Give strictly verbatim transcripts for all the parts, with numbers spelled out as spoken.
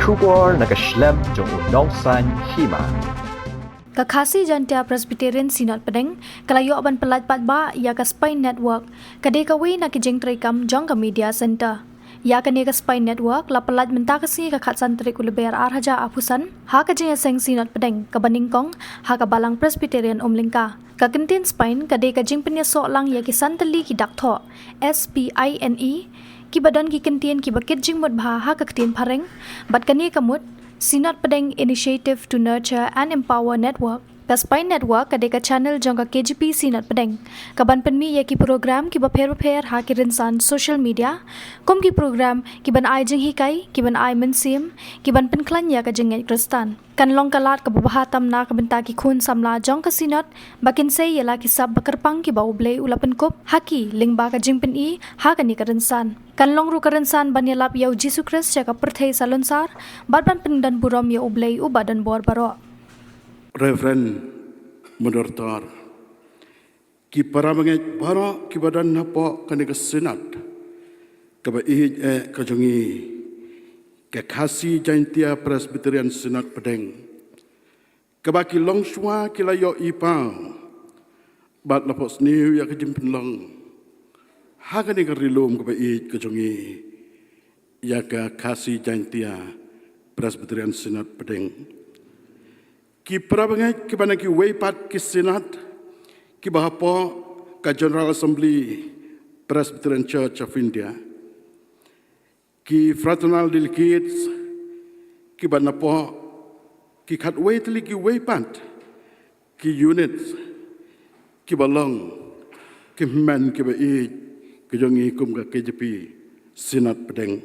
Khubor na ka shlem jong u nongsaiñ hima. Ka Khasi Jaintia Presbyterian Synod Pdeng ka la ïoh ban pyllait paidbah ïa ka Spine Network, ka dei kawei na ki jingtreikam jong ka Media Centre. Ïa kane ka Spine Network la pyllait mynta ka sngi ka khatsan tarik u Lber ar hajar arphew san ha ka jingïaseng Synod Pdeng kaba nyngkong ha ka Balang Presbyterian Umlyngka. Ka kyntien Spine ka dei ka jingpynïasoh lang ïa ki san tylli ki dak thoh, S P I N E, kiba don ki kyntien kiba kit jingmut bha ha ka ktien phareng, bad kane ka mut Synod Pdeng Initiative to Nurture and Empower Network. Ka Spine Network ka dei ka channel jong ka K J P Synod Pdeng, kaban pynmih ïa ki program kiba pher bapher ha ki rynsan social media, kum ki program kiban ai jinghikai, kiban ai mynsiem, kiban pynkhlaiñ ïa ka jingngeit Khristan. Kan long ka lad kaba bha tam na ka bynta ki khun samla jong ka Synod ba kin sei ïa la ki sap ba kyrpang kiba U Blei u la pynkup ha ki lyngba ka jingpyni ha kane ka rynsan. Kan long ruh ka rynsan ban ïalap ïa U Jisu Khrist sha ka pyrthei salonsar bad ban pyndonburom ïa U Blei uba don bor baroh. Reverend Moderator, ki para bangeit baroh kiba don hapoh kane ka Synod kaba ïeit eh ka jong ngi, ka Khasi Jaintia Presbyterian Synod Pdeng, kaba ki longshuwa ki la ïohi paw bad la phohsniew ïa ka jingpynlong ha kane ka ri lum kaba ïeit ka jong ngi, ïa ka Khasi Jaintia Presbyterian Synod Pdeng. Ki para bangeit kiba na kiwei pat ki Synod kiba hapoh ka General Assembly Presbyterian Church of India, ki fraternal delegates kiba napoh ki khatwei tylli kiwei pat ki units kiba long ki hynmen kiba ïeit ki jong ngi kum ka K J P Synod Pdeng.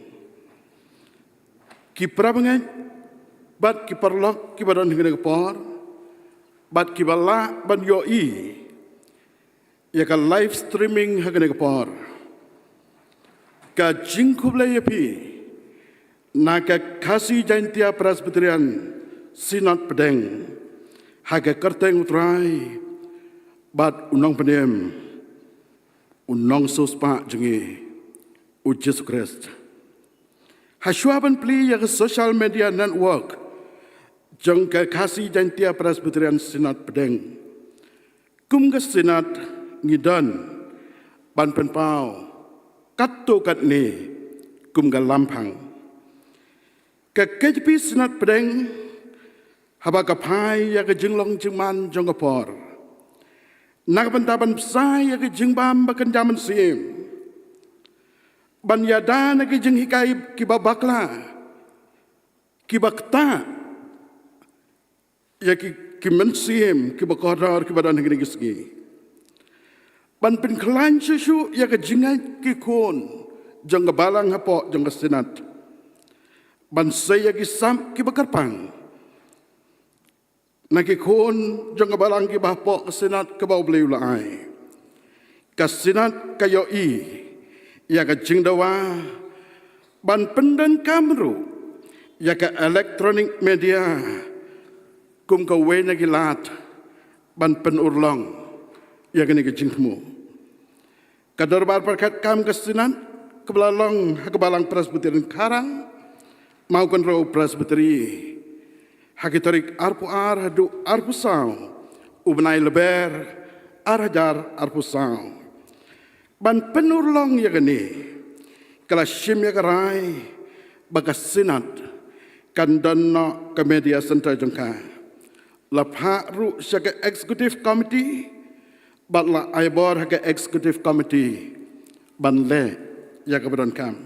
Ki para bangeit bad ki paralok kiba don ha kane ka por bad kiba lah ban ïohi ïa ka live streaming ha kane ka por, ka jingkhublei ïa phi na ka Khasi Jaintia Presbyterian Synod Pdeng ha ka kyrteng U Trai bad U Nongpynim, U Nongsiewspah jong ngi, U Jisu Khrist. Hashwa ban plie ïa ka social media network jong ka Khasi Jaintia Presbyterian Synod Pdeng, kum ka Synod ngi don ban pynpaw katto katne kum ka lamphang. Ka K J P Synod Pdeng, haba ka phai ïa ka jinglong jingman jong ka por, na ka bynta ban bsa ïa ka jingbam ba kynja mynsiem, ban ïada na ki jinghikai kiba bakla, kiba ktah ïa ki, ki mynsiem kiba kordor kiba don ha kine ki sngi, ban pynkhlaiñ shuh shuh ïa ka jingngeit ki khun jong ka Balang hapoh jong ka Synod, ban sei ïa ki sap kiba kyrpang na ki khun jong ka Balang kiba hapoh ka Synod kaba U Blei u la ai. Ka Synod ka ïohi ïa ka jingdawa ban pyndonkam ruh ïa ka electronic media kum kawei na ki lad ban pynurlong ïa kane ka jingthmu. Ka dorbar pyrkhat kam ka Synod kaba la long ha ka Balang Presbyterian Kharang, Mawkynrew Presbytery, ha ki tarik arphew ar haduh arphew saw u bnai Lber ar hajar arphew saw. Ban pynurlong ïa kane, ka la shim ïa ka rai ba ka Synod kan don noh ka media center jong ka. La phah ruh sha ka Executive Committee bad la ai bor ha ka Executive Committee ban leh ïa kaba donkam.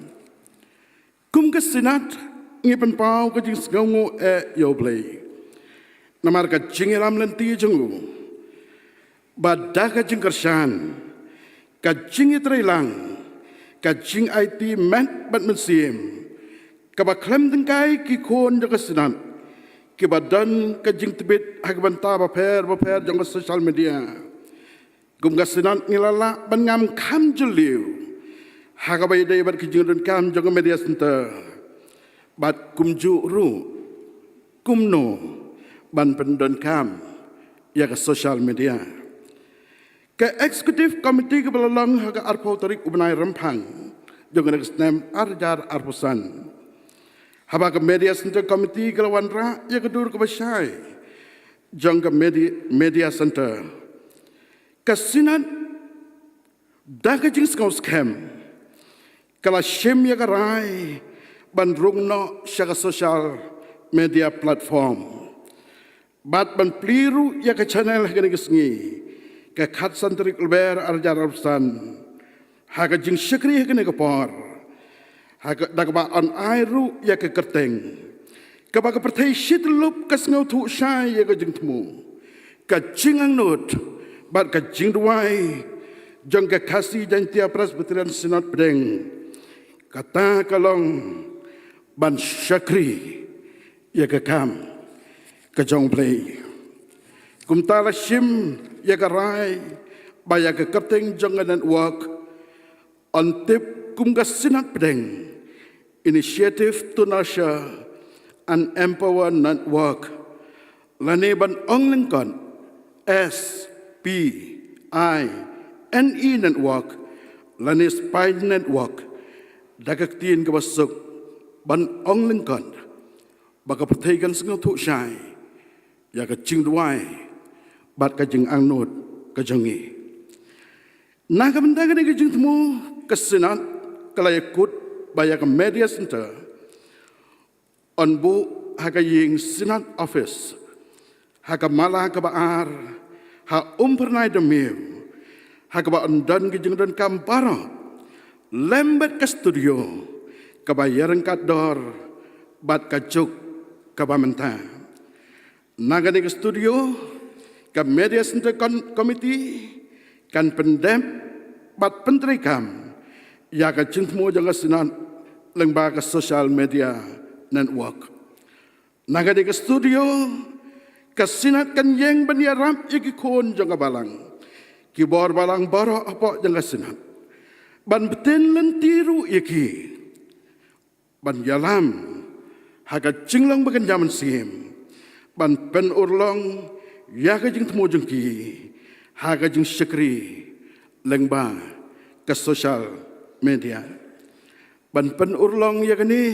Kum ka Synod ngi pynpaw ka jingsngewnguh eh ïa U Blei namar ka jingïalam lynti jong u, bad da ka jingkyrshan, ka jingïatreilang, ka jingaiti met bad mynsiem, kaba khlem tyngkai ki khun jong ka Synod kiba don ka jingtbit ha ki bynta bapher bapher jong ka social media. Kum ka Synod ngi la lah ban ngam kham jylliew ha kaba ïadei bad ka jingdonkam jong ka media center bad kumjuh ruh kumno ban pyndonkam ïa ka social media. Ka Executive Committee kaba la long ha ka arphew tarik u bnai Rymphang jong ka snem ar hajar arphew san, Haba ka Media Center Committee ka la wanrah ïa ka dur kaba shai jong ka Medi-, Media Center, ka Synod da ka jingsngewskhem ka la shim ïa ka rai ban rung noh sha ka social media platform bad ban plie ruh ïa ka channel ha kane ka sngi, ka khatsan tarik Lber arhajar arphew san, ha ka jingshakri ha kane ka por, ha ka, da kaba yn ai ruh ïa ka kyrteng kaba ka pyrthei shityllup ka sngewthuh shai ïa ka jingthmu, ka jingangnud bad ka jingduwai jong ka Khasi Jaiñtia Presbyterian Synod Pdeng. Kata ka long ban shakri ïa ka kam ka jong U Blei. Kumta la shim ïa ka rai ba ïa ka kyrteng jong ka network yn tip kum ka Synod Pdeng Initiative to Nurture and Empower Network, lane ban ong lyngkot S P I N E Network, lane Spine Network, da ka ktien kaba suk, ban ong lyngkot ba ka pyrthei kan sngewthuh shai ïa ka jingduwai bad ka jingangnud ka jong ngi. Na ka bynta kane ka jingthmu, ka Synod ka la ïakut ba ïa ka Media Center yn buh ha ka ïing Synod Office ha ka mala kaba ar ha Umphyrnai Damiu, ha kaba yn don ki jingdonkam baroh, lem bad ka studio kaba ïaryngkat dor bad ka juk kaba mynta. Na kane ka studio, ka Media Center Con-, Committee kan pyndep bad pyntreikam ïa ka jingthmu jong ka Synod lyngba ka social media network. Na kane ka studio, ka Synod kan ïeng ban ïarap ïa ki khun jong ka balang, ki bor balang baroh hapoh jong ka Synod, ban btin lynti ruh ïa ki, ban ïalam ha ka jinglong ba kynja mynsiem, ban pynurlong ïa ka jingthmu jong ki ha ka jingshakri lyngba ka social media. Ban pynurlong ïa kane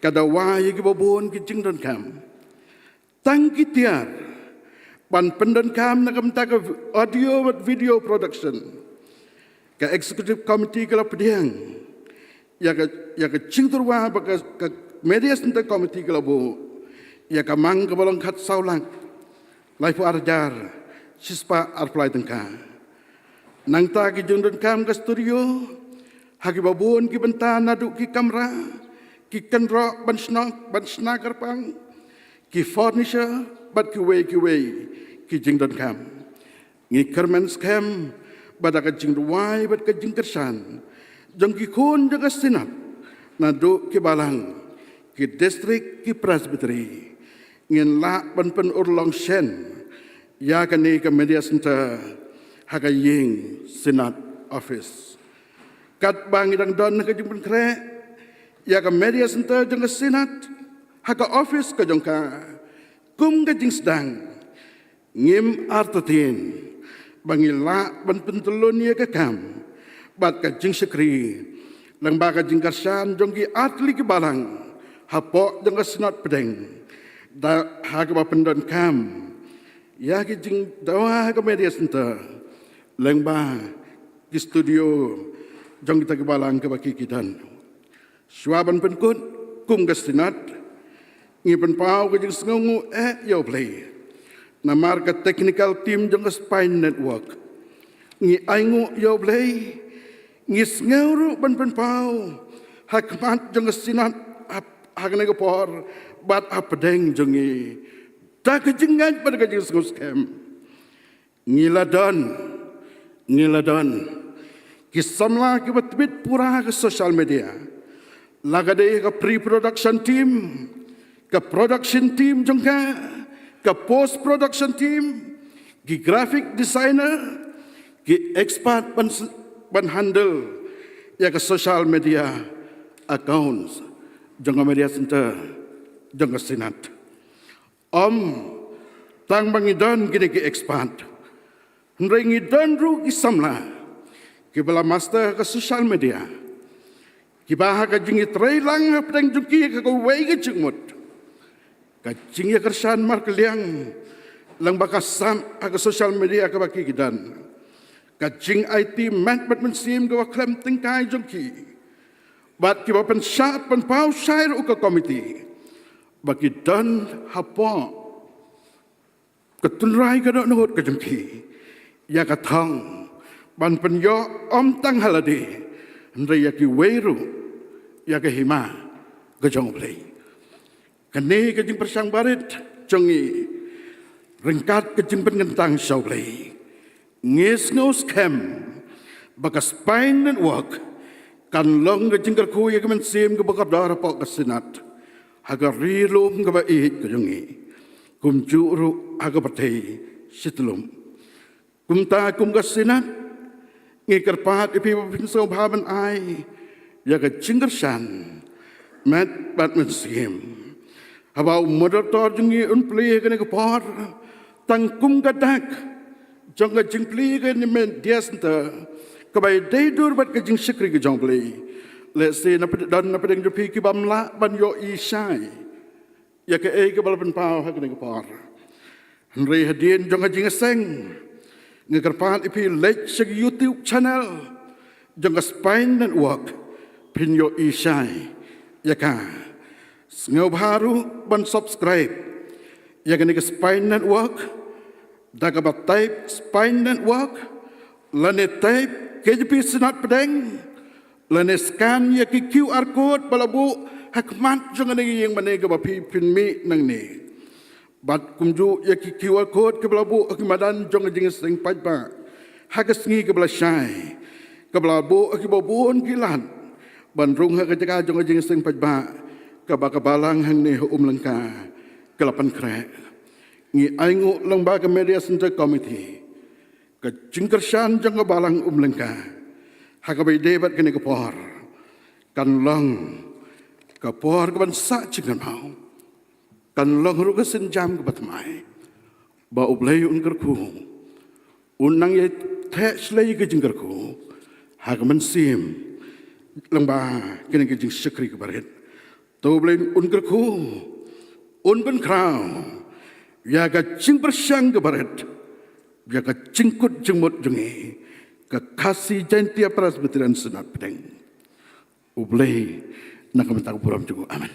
ka dawa ïa kiba bun ki jingdonkam. Tang ki tiar ban pyndonkam na ka bynta ka audio bad video production, ka Executive Committee ka la pdiang ïa ka, ïa ka jingtyrwa ba ka, ka Media Center Committee ka la buh ïa ka mang kaba long khatsaw lak laiphew ar hajar shispah arphew lai tyngka. Nangta ki jingdonkam ka studio ha kiba bun ki bynta, naduh ki kamra, ki kynroh ban shna, ban shna kyrpang, ki furniture bad kiwei kiwei ki jingdonkam. Ngi kyrmen skhem ba da ka jingduwai bad ka jingkyrshan jong ki khun jong ka Synod, naduh ki balang, ki district, ki presbytery, ngin lah ban pynurlong shen ïa kane ka Media Center ha ka ïing Synod Office. Katba ngi dang don ha ka jingpynkhreh ïa ka Media Center jong ka Synod ha ka office ka jong ka, kum ka jingsdang, ngim artatien ba ngi lah ban pyntyllun ïa ka kam bad ka jingshakri lyngba ka jingkyrshan jong ki artylli ki balang hapoh jong ka Synod Pdeng, da ha kaba pyndonkam ïa ki jingdawa ha ka Media Center lyngba ki studio jong kita ki balang kaba ki, ki don. Shuwa ban pynkut, kum ka Synod, ngi pynpaw ka jingsngewnguh eh ïa U Blei namar ka technical team jong ka Spine Network. Ngi ainguh ïa U Blei, ngi sngew ruh ban pynpaw ha khmat jong ka Synod ha, ha kane ka por bad hapdeng jong ngi, da ka jingngeit bad ka jingsngewskhem. Ngi la don, ngi la don ki samla kiba tbit pura ka social media, la ka dei ka pre-production team, ka production team jong ka, ka post-production team, ki graphic designer, ki expert ban s-, ban handle ïa ka social media accounts jong ka Media Center jong ka Synod. Ym tang ba ngi don kine ki expert, hynrei ngi don ruh ki samla kiba la master ka social media, Kiba ha ka jingïatreilang hapdeng jong ki ha kawei ka jingmut, ka jingïakyrshan markylliang lyngba ka sap ha ka social media kaba ki don, ka jingaiti met bad mynsiem kaba khlem tyngkai jong ki, bad kiba pynshad pynpaw shai ruh ka komiti ba ki don hapoh ka tynrai ka dohnud ka jong ki ïa ka thong ban pynïoh ym tang ha lade hynrei ïa kiwei ruh ïa ka hima ka jong U Blei. Kane ka jingpyrshang barit jong ngi ryngkat ka jingpynkyntang sha U Blei, ngi sngew skhem ba ka Spine Network kan long ka jingkyrkhu ïa ka mynsiem kaba kordor hapoh ka Synod ha ka ri lum kaba ïeit ka jong ngi, kumjuh ruh ha ka pyrthei shi tylli. Kumta kum ka Synod ngi kyrpad ïa phi ba phin sngewbha ban ai ïa ka jingkyrshan met bad mynsiem. Haba u moderator jong ngi un plie kane ka por tang kum ka dak jong ka jingplie kane ka Media Centre kaba ïadei dur bad ka jingshakri ka jong U Blei, lehse na pdeng, don na pdeng jong phi ki bym lah ban ïohi shai ïa kaei kaba la pynpaw ha kane ka por. Hynrei hadien jong ka jingïaseng, nga kyrpad ïa phi leit sha ka YouTube channel jong ka Spine Network, phin ïohi shai ïa ka. Sngewbha ruh ban subscribe ïa kane ka Spine Network da kaba type Spine Network lane type K J P Synod Pdeng lane scan ïa ki QR code ba la buh ha khmat jong kane ka ïing mane kaba phi phin mih nangne. Bad kumjuh ïa ki QR code kiba la buh ha ki madan jong ka jingïaseng paidbah ha ka sngi kaba la shai, kaba la buh ha kiba bun ki lad ban rung ha ka jaka jong ka jingïaseng paidbah kaba ka balang hangne ha Umlyngka ka la pynkhreh. Ngi ainguh lyngba ka Media Centre Committee ka jingkyrshan jong ka balang Umlyngka ha kaba ïadei bad kane ka por kan long ka por kaban sah jingkynmaw, kan long ruh ka sienjam kaba thymmai ba U Blei un kyrkhu, un nang ïa theh shlei ka jingkyrkhu ha ka mynsiem lyngba kane ka jingshakri kaba rit. To U Blei un kyrkhu, un pynkhraw ïa ka jingpyrshang kaba rit ïa ka jingkut jingmut jong ngi ka Khasi Jaintia Presbyterian Synod Pdeng. U Blei na ka bynta ka burom jong u. Amen.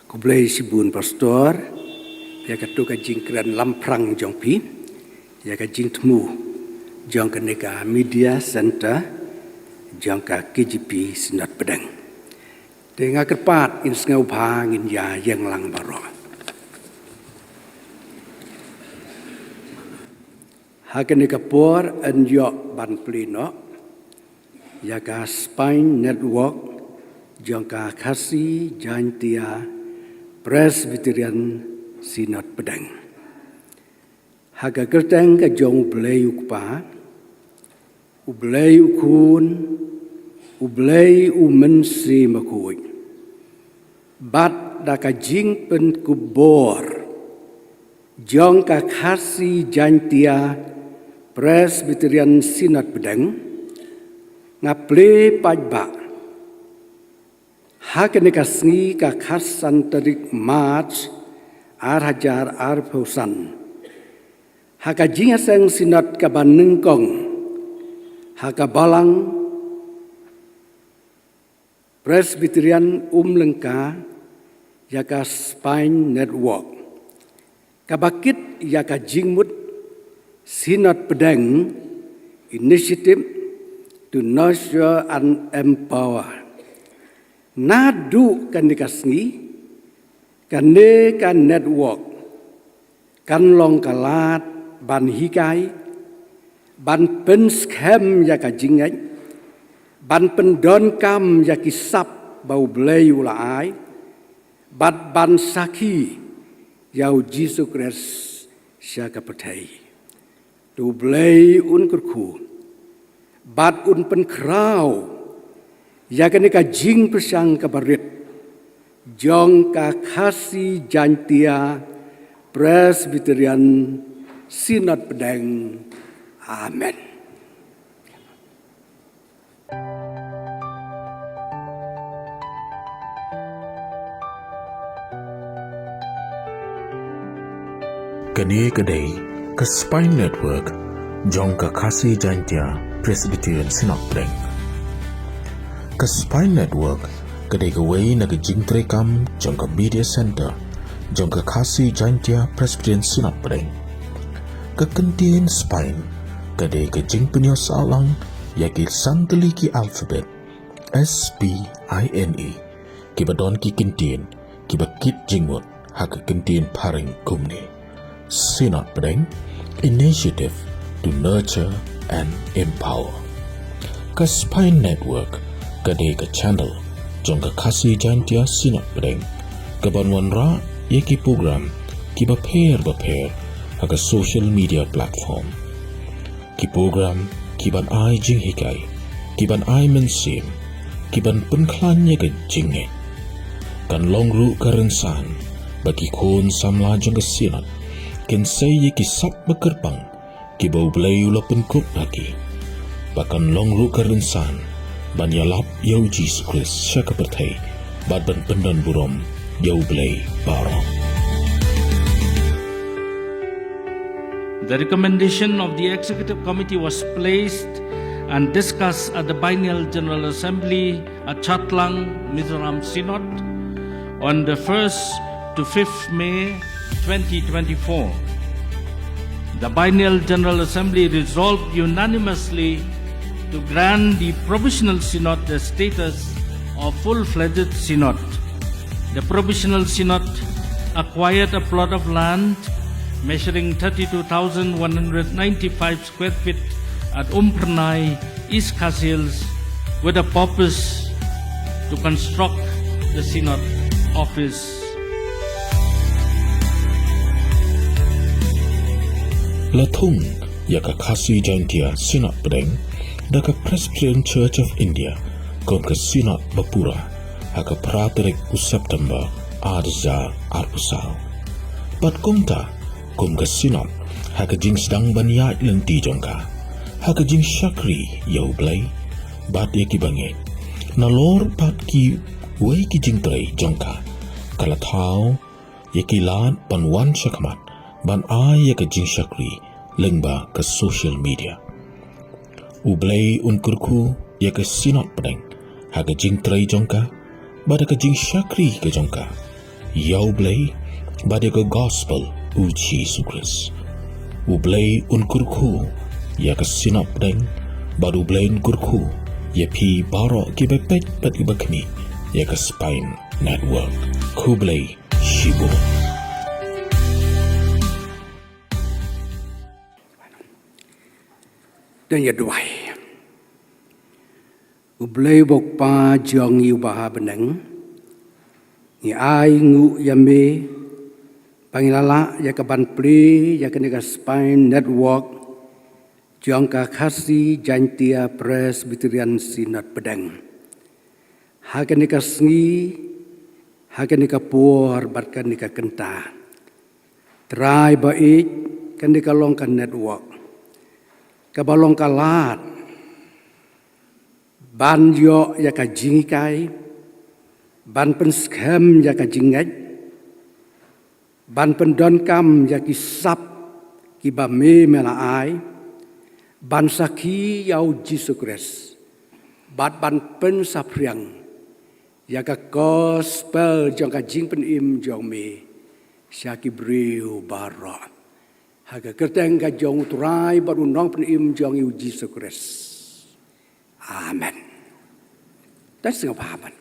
Khublei shibun Pastor ïa kato ka jingkren lamphrang jong phi ïa ka jingthmu jong kane ka Media Centre jong ka K J P Synod Pdeng. Te nga kyrpad ngin sngewbha ngin ïa ïeng lang baroh. Ha kane ka por yn ïoh ban plie noh ïa ka Spine Network jong ka Khasi Jaintia Presbyterian Synod Pdeng. Ha ka kyrteng ka jong U Blei U Kpa, U Blei U Khun, U Blei U Mynsiem Bakhuid. Bad da ka jingpynkup bor jong ka Khasi Jaintia Presbyterian Synod Pdeng, nga plie paidbah ha kane ka sngi ka khatsan tarik March ar hajar arphew san ha ka jingïaseng Synod kaba nyngkong ha ka Balang Presbyterian Umlyngka ïa ka Spine Network, kaba kit ïa ka jingmut Synod Pdeng, Initiative to Nurture and Empower. Naduh kane ka sngi, kane ka network kan long ka lad ban hikai, ban pynskhem ïa ka jingngeit, ban pyndonkam ïa ki sap ba U Blei u la ai, bad ban sakhi ïa U Jisu Khrist sha ka pyrthei. To U Blei un kyrkhu bad un pynkhraw ïa kane ka jingpyrshang kaba rit jong ka Khasi Jaintia Presbyterian Synod Pdeng. Amen. Kane ka dei ka Spine Network jong ka Khasi Jaintia Presbyterian Synod Pdeng. Ka Spine Network ka dei kawei na ka jingtreikam jong ka Media Center jong ka Khasi Jaintia Presbyterian Synod Pdeng. Ka kyntien Spine ka dei ka jingpynïohsngew lang ïa ki san tylli ki alphabet S P I N E, kiba don ki kyntien kiba kit jingmut ha ka kyntien phareng kumne: Synod Pdeng, Initiative to Nurture and Empower. Ka Spine Network ka dei ka channel jong ka Khasi Jaintia Synod Pdeng, kaban wanrah ïa ki program kiba pher bapher ha ka social media platform. Ki program kiban ai jinghikai, kiban ai mynsiem, kiban pynkhlaiñ ïa ka jingngeit. Kan long ruh ka rynsan ba ki khun samla jong ka Synod kin sei ïa ki sap ba kyrpang kiba U Blei u la pynkup ha ki. Ba kan long ruh ka rynsan ban ïalap ïa U Jisu Khrist sha ka pyrthei bad ban pyndonburom ïa U Blei baroh. The recommendation of the Executive Committee was placed and discussed at the Biennial General Assembly at Chatlang, Mizoram Synod on the first to fifth May twenty twenty-four. The Biennial General Assembly resolved unanimously to grant the Provisional Synod the status of full-fledged Synod. The Provisional Synod acquired a plot of land measuring thirty-two thousand one hundred ninety-five square feet at Umphyrnai, East Khasi Hills, with a purpose to construct the Synod office. La thung ïa ka Khasi Jaintia Synod Pdeng da ka Presbyterian Church of India kum ka Synod bapura ha ka phra tarik u September ar hajar arphew saw. Bad kumta kum ka Synod ha ka jingsdang ban ïaid lynti jong ka ha ka jingshakri ïa U Blei bad ïa ki bangeit. Nalor bad kiwei ki jingtrei jong ka, ka la thaw ïa ki lad ban wan shakhmat ban ai ïa ka jingshakri lyngba ka social media. U Blei un kyrkhu ïa ka Synod Pdeng ha ka jingtrei jong ka bad ha ka jingshakri ka jong ka ïa U Blei bad ïa ka gospel U Jisu Khrist. U Blei un kyrkhu ïa ka Synod Pdeng bad U Blei un kyrkhu ïa phi baroh kiba peit bad kiba khmih ïa ka Spine Network. Khublei shibun. Dang ïa duwai. U Blei U Kpa jong ngi uba ha bneng, ngi ai nguh ïa me ba ngi la lah ïa ka ban plie ïa kane ka Spine Network jong ka Khasi Jaintia Presbyterian Synod Pdeng. Ha kane ka sngi, ha kane ka por bad kane ka kynta, Trai ba ïeit, kane ka long ka network kaba long ka lad ban ïoh ïa ka jinghikai, ban pynskhem ïa ka jingngeit, ban pyndonkam ïa ki sap kiba me me la ai, ban sakhi ïa U Jisu Khrist, bad ban pynsaphriang ïa ka gospel jong ka jingpynim jong me sha ki briew baroh. Ha ka kyrteng ka jong U Trai bad U Nongpynim jong ngi U Jisu Khrist. Amen. Te sngewbha ban